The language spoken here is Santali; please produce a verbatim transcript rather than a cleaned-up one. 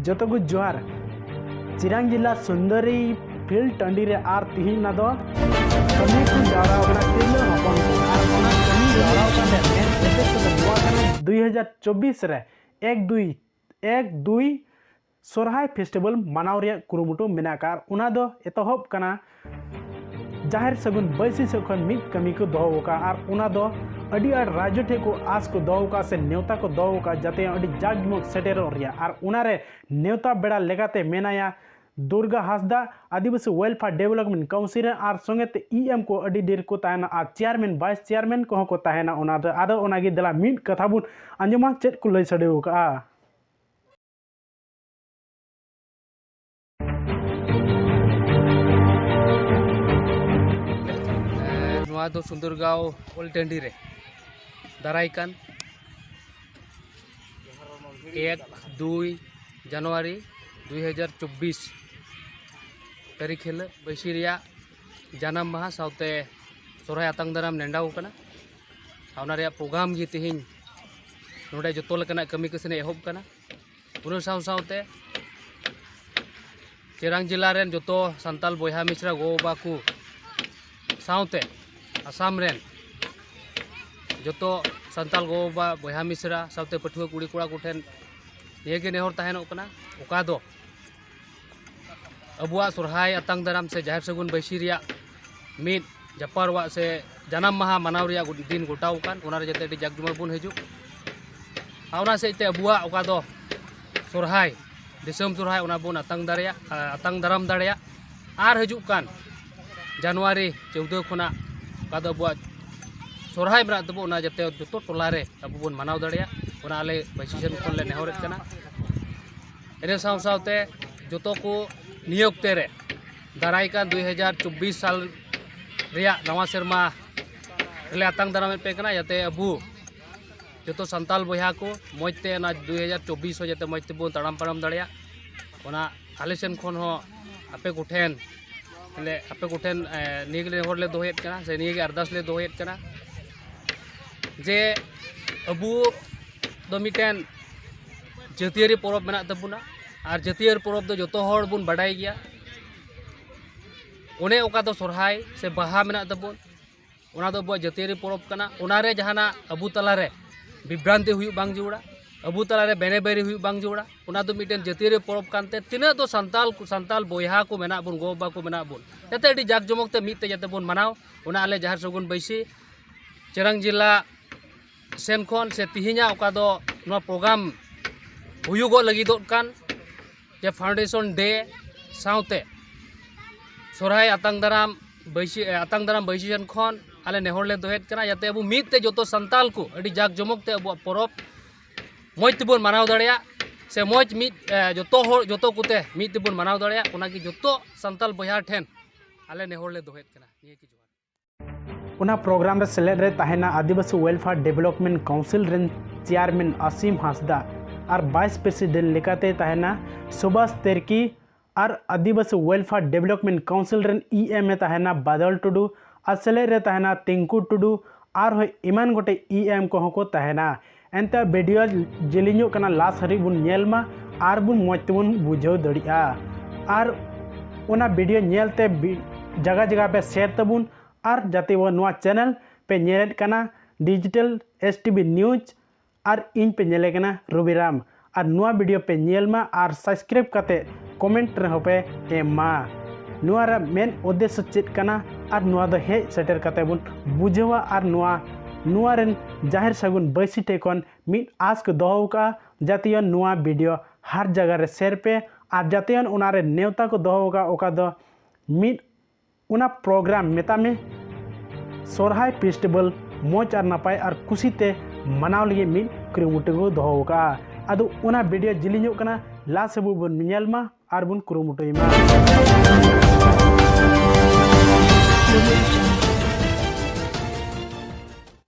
ᱡᱚᱛᱚ ᱠᱚ ᱡᱚᱦᱟᱨ᱾ ᱪᱤᱨᱟᱝ ᱡᱤᱞᱟ ᱥᱩᱱᱫᱚᱨᱤ ᱯᱷᱤᱞᱰ ᱴᱟᱺᱰᱤ ᱨᱮ ᱟᱨ ᱛᱤᱦᱤᱧ ᱚᱱᱟ ᱫᱚ ᱠᱟᱹᱢᱤ ᱠᱚ ᱡᱟᱣᱨᱟ ᱟᱠᱟᱱᱟ ᱛᱤᱨᱞᱟᱹ ᱦᱚᱯᱚᱱ ᱠᱚ᱾ ᱟᱨ ᱚᱱᱟ ᱠᱟᱹᱢᱤ ᱡᱟᱣᱨᱟ ᱠᱟᱛᱮ ᱢᱮᱱ ᱮᱥᱮᱫ ᱠᱟᱛᱮ ᱱᱚᱣᱟ ᱠᱟᱱᱟ ᱫᱩᱭ ᱦᱟᱡᱟᱨ ᱪᱚᱵᱵᱤᱥ ᱨᱮ ᱮᱠ ᱫᱩᱭ ᱮᱠ ᱫᱩᱭ ᱥᱚᱨᱦᱟᱭ ᱯᱷᱮᱥᱴᱤᱵᱷᱮᱞ ᱢᱟᱱᱟᱣ ᱨᱮᱭᱟᱜ ᱠᱩᱨᱩᱢᱩᱴᱩ ᱢᱮᱱᱟᱜ ᱟᱠᱟᱫ᱾ ᱟᱨ ᱚᱱᱟ ᱫᱚ ᱮᱛᱚᱦᱚᱵ ᱠᱟᱱᱟ ᱡᱟᱦᱮᱨ ᱥᱟᱹᱜᱩᱱ ᱵᱟᱹᱭᱥᱤ ᱥᱮᱫ ᱠᱷᱚᱱ ᱢᱤᱫ ᱠᱟᱹᱢᱤ ᱠᱚ ᱫᱚᱦᱚ ᱟᱠᱟᱫᱼᱟ᱾ ᱟᱨ ᱚᱱᱟ ᱫᱚ ᱟᱹᱰᱤ ᱟᱸᱴ ᱨᱟᱡᱽᱡᱚ ᱴᱷᱮᱱ ᱠᱚ ᱟᱸᱥ ᱠᱚ ᱫᱚᱦᱚ ᱟᱠᱟᱫᱼᱟ ᱥᱮ ᱱᱮᱣᱛᱟ ᱠᱚ ᱫᱚᱦᱚ ᱟᱠᱟᱫᱼᱟ, ᱡᱟᱛᱮ ᱟᱹᱰᱤ ᱡᱟᱠ ᱡᱚᱢᱚᱠ ᱥᱮᱴᱮᱨᱚᱜ ᱨᱮᱭᱟᱜ᱾ ᱟᱨ ᱚᱱᱟᱨᱮ ᱱᱮᱣᱛᱟ ᱵᱮᱲᱟ ᱞᱮᱠᱟᱛᱮ ᱢᱮᱱᱟᱭᱟ ᱫᱩᱨᱜᱟ ᱦᱟᱸᱥᱫᱟ, ᱟᱹᱫᱤᱵᱟᱹᱥᱤ ᱣᱮᱞᱯᱷᱮᱭᱟᱨ ᱰᱮᱵᱷᱞᱚᱯᱢᱮᱱᱴ ᱠᱟᱣᱩᱱᱥᱤᱞ ᱨᱮᱱ, ᱟᱨ ᱥᱚᱸᱜᱮ ᱛᱮ ᱤ ᱮᱢ ᱠᱚ ᱟᱹᱰᱤ ᱰᱷᱮᱨ ᱠᱚ ᱛᱟᱦᱮᱱᱟ ᱟᱨ ᱪᱮᱭᱟᱨᱢᱮᱱ, ᱵᱷᱟᱭᱤᱥ ᱪᱮᱭᱟᱨᱢᱮᱱ ᱠᱚᱦᱚᱸ ᱠᱚ ᱛᱟᱦᱮᱱᱟ᱾ ᱚᱱᱟ ᱨᱮ ᱟᱫᱚ ᱚᱱᱟᱜᱮ ᱫᱮᱞᱟ ᱢᱤᱫ ᱠᱟᱛᱷᱟ ᱵᱚᱱ ᱟᱸᱡᱚᱢᱟ ᱪᱮᱫ ᱠᱚ ᱞᱟᱹᱭ ᱥᱟᱰᱮ ᱟᱠᱟᱫᱼᱟ᱾ ᱱᱚᱣᱟ ᱫᱚ ᱥᱩᱱᱫᱚᱨᱜᱟᱸᱣ ᱚᱞ ᱴᱟᱺᱰᱤ ᱨᱮ ᱫᱟᱨᱟᱭ ᱠᱟᱱ ᱮᱠ ᱫᱩᱭ ᱡᱟᱱᱩᱣᱟᱨᱤ ᱫᱩᱭ ᱦᱟᱡᱟᱨ ᱪᱚᱵᱵᱤᱥ ᱛᱟᱹᱨᱤᱠᱷ ᱦᱤᱞᱳᱜ ᱵᱟᱹᱭᱥᱤ ᱨᱮᱭᱟᱜ ᱡᱟᱱᱟᱢ ᱢᱟᱦᱟ ᱥᱟᱶᱛᱮ ᱥᱚᱨᱦᱟᱭ ᱟᱛᱟᱝ ᱫᱟᱨᱟᱢ ᱱᱮᱰᱟᱣ ᱠᱟᱱᱟ᱾ ᱟᱨ ᱚᱱᱟ ᱨᱮᱭᱟᱜ ᱯᱨᱳᱜᱨᱟᱢ ᱜᱮ ᱛᱮᱦᱮᱧ ᱱᱚᱰᱮ ᱡᱚᱛᱚ ᱞᱮᱠᱟᱱᱟᱜ ᱠᱟᱹᱢᱤ ᱠᱟᱹᱥᱱᱤ ᱮᱦᱚᱵ ᱠᱟᱱᱟ᱾ ᱚᱱᱟ ᱥᱟᱶ ᱥᱟᱶᱛᱮ ᱪᱤᱨᱟᱝ ᱡᱮᱞᱟ ᱨᱮᱱ ᱡᱚᱛᱚ ᱥᱟᱱᱛᱟᱞ ᱵᱚᱭᱦᱟ ᱢᱤᱥᱨᱟ ᱜᱚ ᱵᱟᱵᱟ ᱠᱚ ᱥᱟᱶᱛᱮ ᱟᱥᱟᱢ ᱨᱮᱱ ᱡᱚᱛᱚ ᱥᱟᱱᱛᱟᱞ ᱜᱚ ᱵᱟᱵᱟ ᱵᱚᱭᱦᱟ ᱢᱤᱥᱨᱟ ᱥᱟᱶᱛᱮ ᱯᱟᱹᱴᱷᱩᱣᱟᱹ ᱠᱩᱲᱤ ᱠᱚᱲᱟ ᱠᱚᱴᱷᱮᱱ ᱱᱤᱭᱟᱹᱜᱮ ᱱᱮᱦᱚᱨ ᱛᱟᱦᱮᱱᱚᱜ ᱠᱟᱱᱟ, ᱚᱠᱟ ᱫᱚ ᱟᱵᱚᱣᱟᱜ ᱥᱚᱨᱦᱟᱭ ᱟᱛᱟᱝ ᱫᱟᱨᱟᱢ ᱥᱮ ᱡᱟᱦᱮᱨ ᱥᱟᱹᱜᱩᱱ ᱵᱟᱹᱭᱥᱤ ᱨᱮᱭᱟᱜ ᱢᱤᱫ ᱡᱟᱯᱟᱨᱚᱣᱟᱜ ᱥᱮ ᱡᱟᱱᱟᱢ ᱢᱟᱦᱟ ᱢᱟᱱᱟᱣ ᱨᱮᱭᱟᱜ ᱫᱤᱱ ᱜᱚᱴᱟᱣ ᱟᱠᱟᱱ, ᱚᱱᱟᱨᱮ ᱡᱟᱛᱮ ᱟᱹᱰᱤ ᱡᱟᱠ ᱡᱚᱢᱚᱠ ᱵᱚᱱ ᱦᱤᱡᱩᱜ᱾ ᱟᱨ ᱚᱱᱟ ᱥᱮᱫ ᱛᱮ ᱟᱵᱚᱣᱟᱜ ᱚᱠᱟ ᱫᱚ ᱥᱚᱨᱦᱟᱭ, ᱫᱤᱥᱚᱢ ᱥᱚᱨᱦᱟᱭ, ᱚᱱᱟ ᱵᱚᱱ ᱟᱛᱟᱝ ᱫᱟᱲᱮᱭᱟᱜ, ᱟᱛᱟᱝ ᱫᱟᱨᱟᱢ ᱫᱟᱲᱮᱭᱟᱜ᱾ ᱟᱨ ᱦᱤᱡᱩᱜ ᱠᱟᱱ ᱡᱟᱱᱩᱣᱟᱨᱤ ᱪᱳᱫᱽᱫᱳ ᱠᱷᱚᱱᱟᱜ ᱚᱠᱟ ᱫᱚ ᱟᱵᱚᱣᱟᱜ ᱥᱚᱨᱦᱟᱭ ᱢᱮᱱᱟᱜ ᱛᱟᱵᱚ, ᱚᱱᱟ ᱡᱟᱛᱮ ᱡᱚᱛᱚ ᱴᱚᱞᱟ ᱨᱮ ᱟᱵᱚ ᱵᱚᱱ ᱢᱟᱱᱟᱣ ᱫᱟᱲᱮᱭᱟᱜ, ᱚᱱᱟ ᱟᱞᱮ ᱵᱟᱹᱭᱥᱤ ᱥᱮᱱ ᱠᱷᱚᱱ ᱞᱮ ᱱᱮᱦᱚᱨᱮᱫ ᱠᱟᱱᱟ᱾ ᱤᱱᱟᱹ ᱥᱟᱶ ᱥᱟᱶᱛᱮ ᱡᱚᱛᱚ ᱠᱚ ᱱᱤᱭᱟᱹ ᱚᱠᱛᱮ ᱨᱮ ᱫᱟᱨᱟᱭ ᱠᱟᱱ ᱫᱩᱭ ᱦᱟᱡᱟᱨ ᱪᱚᱵᱵᱤᱥ ᱥᱟᱞ ᱨᱮᱭᱟᱜ ᱱᱟᱣᱟ ᱥᱮᱨᱢᱟ ᱨᱮᱞᱮ ᱟᱛᱟᱝ ᱫᱟᱨᱟᱢᱮᱫ ᱯᱮ ᱠᱟᱱᱟ, ᱡᱟᱛᱮ ᱟᱵᱚ ᱡᱚᱛᱚ ᱥᱟᱱᱛᱟᱞ ᱵᱚᱭᱦᱟ ᱠᱚ ᱢᱚᱡᱽ ᱛᱮ ᱚᱱᱟ ᱫᱩᱭ ᱦᱟᱡᱟᱨ ᱪᱚᱵᱵᱤᱥ ᱦᱚᱸ ᱡᱟᱛᱮ ᱢᱚᱡᱽ ᱛᱮᱵᱚᱱ ᱛᱟᱲᱟᱢ ᱯᱟᱨᱚᱢ ᱫᱟᱲᱮᱭᱟᱜ, ᱚᱱᱟ ᱟᱞᱮ ᱥᱮᱱ ᱠᱷᱚᱱ ᱦᱚᱸ ᱟᱯᱮ ᱠᱚᱴᱷᱮᱱ, ᱵᱚᱞᱮ, ᱟᱯᱮ ᱠᱚᱴᱷᱮᱱ, ᱮ, ᱱᱤᱭᱟᱹ ᱜᱮᱞᱮ ᱱᱮᱦᱚᱨ ᱞᱮ ᱫᱚᱦᱚᱭᱮᱫ ᱠᱟᱱᱟ ᱥᱮ ᱱᱤᱭᱟᱹ ᱜᱮ ᱟᱨᱫᱟᱥ ᱞᱮ ᱫᱚᱦᱚᱭᱮᱫ ᱠᱟᱱᱟ ᱡᱮ ᱟᱵᱚ ᱫᱚ ᱢᱤᱫᱴᱮᱱ ᱡᱟᱹᱛᱤᱭᱟᱹᱨᱤ ᱯᱚᱨᱚᱵᱽ ᱢᱮᱱᱟᱜ ᱛᱟᱵᱚᱱᱟ, ᱟᱨ ᱡᱟᱹᱛᱤᱭᱟᱹᱨᱤ ᱯᱚᱨᱚᱵᱽ ᱫᱚ ᱡᱚᱛᱚ ᱦᱚᱲ ᱵᱚᱱ ᱵᱟᱰᱟᱭ ᱜᱮᱭᱟ᱾ ᱚᱱᱮ ᱚᱠᱟ ᱫᱚ ᱥᱚᱨᱦᱟᱭ ᱥᱮ ᱵᱟᱦᱟ ᱢᱮᱱᱟᱜ ᱛᱟᱵᱚᱱ, ᱚᱱᱟ ᱫᱚ ᱟᱵᱚᱣᱟᱜ ᱡᱟᱹᱛᱤᱭᱟᱹᱨᱤ ᱯᱚᱨᱚᱵᱽ ᱠᱟᱱᱟ᱾ ᱚᱱᱟᱨᱮ ᱡᱟᱦᱟᱱᱟᱜ ᱟᱵᱚ ᱛᱟᱞᱟᱨᱮ ᱵᱤᱵᱷᱨᱟᱱᱛᱤ ᱦᱩᱭᱩᱜ ᱵᱟᱝ ᱡᱟᱹᱨᱩᱲᱟ, ᱟᱵᱚ ᱛᱟᱞᱟᱨᱮ ᱵᱮᱱᱮᱵᱟᱹᱨᱤ ᱦᱩᱭᱩᱜ ᱵᱟᱝ ᱡᱟᱹᱨᱩᱲᱟ᱾ ᱚᱱᱟ ᱫᱚ ᱢᱤᱫᱴᱮᱱ ᱡᱟᱹᱛᱤᱭᱟᱹᱨᱤ ᱯᱚᱨᱚᱵᱽ ᱠᱟᱱᱛᱮ ᱛᱤᱱᱟᱹᱜ ᱫᱚ ᱥᱟᱱᱛᱟᱞ, ᱥᱟᱱᱛᱟᱞ ᱵᱚᱭᱦᱟ ᱠᱚ ᱢᱮᱱᱟᱜ ᱵᱚᱱ, ᱜᱚ ᱵᱟᱵᱟ ᱠᱚ ᱢᱮᱱᱟᱜ ᱵᱚᱱ, ᱡᱟᱛᱮ ᱟᱹᱰᱤ ᱡᱟᱠ ᱡᱚᱢᱚᱠ ᱛᱮ ᱢᱤᱫ ᱛᱮ ᱡᱟᱛᱮ ᱵᱚᱱ ᱢᱟᱱᱟᱣ, ᱚᱱᱟ ᱟᱞᱮ ᱡᱟᱦᱮᱨ ᱥᱟᱹᱜᱩᱱ ᱵᱟᱹᱭᱥᱤ ᱪᱤᱨᱟᱝ ᱡᱮᱞᱟ ᱥᱮᱱ ᱠᱷᱚᱱ ᱥᱮ ᱛᱤᱦᱤᱧᱟᱜ ᱚᱠᱟ ᱫᱚ ᱱᱚᱣᱟ ᱯᱨᱳᱜᱨᱟᱢ ᱦᱩᱭᱩᱜᱚᱜ ᱞᱟᱹᱜᱤᱫᱚᱜ ᱠᱟᱱ ᱡᱮ ᱯᱷᱟᱣᱩᱱᱰᱮᱥᱚᱱ ᱰᱮ ᱥᱟᱶᱛᱮ ᱥᱚᱨᱦᱟᱭ ᱟᱛᱟᱝ ᱫᱟᱨᱟᱢ ᱵᱟᱹᱭᱥᱤ, ᱟᱛᱟᱝ ᱫᱟᱨᱟᱢ ᱵᱟᱹᱭᱥᱤ ᱥᱮᱱ ᱠᱷᱚᱱ ᱟᱞᱮ ᱱᱮᱦᱚᱨ ᱞᱮ ᱫᱚᱦᱚᱭᱮᱫ ᱠᱟᱱᱟ, ᱡᱟᱛᱮ ᱟᱵᱚ ᱢᱤᱫ ᱛᱮ ᱡᱚᱛᱚ ᱥᱟᱱᱛᱟᱞ ᱠᱚ ᱟᱹᱰᱤ ᱡᱟᱠ ᱡᱚᱢᱚᱠ ᱛᱮ ᱟᱵᱚᱣᱟᱜ ᱯᱚᱨᱚᱵᱽ ᱢᱚᱡᱽ ᱛᱮᱵᱚᱱ ᱢᱟᱱᱟᱣ ᱫᱟᱲᱮᱭᱟᱜ, ᱥᱮ ᱢᱚᱡᱽ ᱢᱤᱫ, ᱮ, ᱡᱚᱛᱚ ᱦᱚᱲ, ᱡᱚᱛᱚ ᱠᱚᱛᱮ ᱢᱤᱫ ᱛᱮᱵᱚᱱ ᱢᱟᱱᱟᱣ ᱫᱟᱲᱮᱭᱟᱜ, ᱚᱱᱟᱜᱮ ᱡᱚᱛᱚ ᱥᱟᱱᱛᱟᱞ ᱵᱚᱭᱦᱟ ᱴᱷᱮᱱ ᱟᱞᱮ ᱱᱮᱦᱚᱨ ᱞᱮ ᱫᱚᱦᱚᱭᱮᱫ ᱠᱟᱱᱟ᱾ ᱱᱤᱭᱟᱹ ᱜᱮ, ᱡᱚᱦᱟᱨ᱾ ᱚᱱᱟ ᱯᱨᱳᱜᱨᱟᱢ ᱨᱮ ᱥᱮᱞᱮᱫ ᱨᱮ ᱛᱟᱦᱮᱱᱟ ᱟᱹᱫᱤᱵᱟᱹᱥᱤ ᱣᱮᱞᱯᱷᱮᱭᱟᱨ ᱰᱮᱵᱷᱞᱚᱯᱢᱮᱱᱴ ᱠᱟᱣᱩᱱᱥᱤᱞ ᱨᱮᱱ ᱪᱮᱭᱟᱨᱢᱮᱱ ᱟᱥᱤᱢ ᱦᱟᱸᱥᱫᱟ ᱟᱨ ᱵᱷᱟᱭᱤᱥ ᱯᱨᱮᱥᱤᱰᱮᱱᱴ ᱞᱮᱠᱟᱛᱮ ᱛᱟᱦᱮᱱᱟ ᱥᱩᱵᱷᱟᱥ ᱛᱮᱨᱠᱤ ᱟᱨ ᱟᱹᱫᱤᱵᱟᱹᱥᱤ ᱣᱮᱞᱯᱷᱮᱭᱟᱨ ᱰᱮᱵᱷᱞᱚᱯᱢᱮᱱᱴ ᱠᱟᱣᱩᱱᱥᱤᱞ ᱨᱮᱱ ᱤ ᱮᱢ ᱮ ᱛᱟᱦᱮᱱᱟ ᱵᱟᱫᱚᱞ ᱴᱩᱰᱩ ᱟᱨ ᱥᱮᱞᱮᱫ ᱨᱮ ᱛᱟᱦᱮᱱᱟ ᱛᱤᱝᱠᱩ ᱴᱩᱰᱩ, ᱟᱨᱦᱚᱸ ᱮᱢᱟᱱ ᱜᱚᱴᱮᱡ ᱤ ᱮᱢ ᱠᱚᱦᱚᱸ ᱠᱚ ᱛᱟᱦᱮᱱᱟ᱾ ᱮᱱᱛᱮ ᱵᱷᱤᱰᱤᱭᱳ ᱡᱮᱞᱮᱧᱚᱜ ᱠᱟᱱᱟ, ᱞᱟᱥ ᱦᱟᱹᱨᱤᱡ ᱵᱚᱱ ᱧᱮᱞ ᱢᱟ ᱟᱨ ᱵᱚᱱ ᱢᱚᱡᱽ ᱛᱮᱵᱚᱱ ᱵᱩᱡᱷᱟᱹᱣ ᱫᱟᱲᱮᱭᱟᱜᱼᱟ᱾ ᱟᱨ ᱚᱱᱟ ᱵᱷᱤᱰᱤᱭᱳ ᱧᱮᱞ ᱛᱮ ᱵᱤ-, ᱡᱟᱭᱜᱟ ᱡᱟᱭᱜᱟ ᱯᱮ ᱥᱮᱭᱟᱨ ᱛᱟᱵᱚᱱ ᱟᱨ ᱡᱟᱛᱮ ᱱᱚᱣᱟ ᱪᱮᱱᱮᱞ ᱯᱮ ᱧᱮᱞᱮᱫ ᱠᱟᱱᱟ ᱰᱤᱡᱤᱴᱟᱞ ᱮᱥ ᱴᱤ ᱵᱷᱤ ᱱᱤᱭᱩᱡᱽ ᱟᱨ ᱤᱧ ᱯᱮ ᱧᱮᱞᱮ ᱠᱟᱱᱟ ᱨᱚᱵᱤᱨᱟᱢ᱾ ᱟᱨ ᱱᱚᱣᱟ ᱵᱷᱤᱰᱤᱭᱳ ᱯᱮ ᱧᱮᱞ ᱢᱟ ᱟᱨ ᱥᱟᱵᱥᱠᱨᱟᱭᱤᱵ ᱠᱟᱛᱮ ᱠᱚᱢᱮᱱᱴ ᱨᱮᱦᱚᱸ ᱯᱮ ᱮᱢ ᱢᱟ᱾ ᱱᱚᱣᱟ ᱨᱮ ᱢᱮᱱ ᱩᱫᱽᱫᱮᱥᱥᱚ ᱪᱮᱫ ᱠᱟᱱᱟ ᱟᱨ ᱱᱚᱣᱟ ᱫᱚ ᱦᱮᱡ ᱥᱮᱴᱮᱨ ᱠᱟᱛᱮ ᱵᱚᱱ ᱵᱩᱡᱷᱟᱹᱣᱟ ᱟᱨ ᱱᱚᱣᱟ, ᱱᱚᱣᱟ ᱨᱮᱱ ᱡᱟᱦᱮᱨ ᱥᱟᱹᱜᱩᱱ ᱵᱟᱹᱭᱥᱤ ᱴᱷᱮᱱ ᱠᱷᱚᱱ ᱢᱤᱫ ᱟᱸᱥ ᱠᱚ ᱫᱚᱦᱚ ᱟᱠᱟᱫᱼᱟ, ᱡᱟᱛᱮ ᱱᱚᱣᱟ ᱵᱷᱤᱰᱤᱭᱳ ᱦᱟᱨ ᱡᱟᱭᱜᱟ ᱨᱮ ᱥᱮᱭᱟᱨ ᱯᱮ ᱟᱨ ᱡᱟᱛᱮ ᱚᱱᱟ ᱨᱮ ᱱᱮᱣᱛᱟ ᱠᱚ ᱫᱚᱦᱚ ᱟᱠᱟᱫᱼᱟ, ᱚᱠᱟ ᱫᱚ ᱢᱤᱫ ᱚᱱᱟ ᱯᱨᱳᱜᱨᱟᱢ ᱢᱮᱛᱟᱜ ᱢᱮ ᱥᱚᱨᱦᱟᱭ ᱯᱷᱮᱥᱴᱤᱵᱷᱮᱞ ᱢᱚᱡᱽ ᱟᱨ ᱱᱟᱯᱟᱭ ᱟᱨ ᱠᱩᱥᱤ ᱛᱮ ᱢᱟᱱᱟᱣ ᱞᱟᱹᱜᱤᱫ ᱢᱤᱫ ᱠᱩᱨᱩᱢᱩᱴᱩ ᱠᱚ ᱫᱚᱦᱚ ᱟᱠᱟᱫᱼᱟ᱾ ᱟᱫᱚ ᱚᱱᱟ ᱵᱷᱤᱰᱤᱭᱳ ᱡᱤᱞᱤᱧᱚᱜ ᱠᱟᱱᱟ, ᱞᱟᱥ ᱦᱟᱹᱵᱤᱡ ᱵᱚᱱ ᱧᱮᱞ ᱢᱟ ᱟᱨ ᱵᱚᱱ ᱠᱩᱨᱩᱢᱩᱴᱩᱭ ᱢᱟ᱾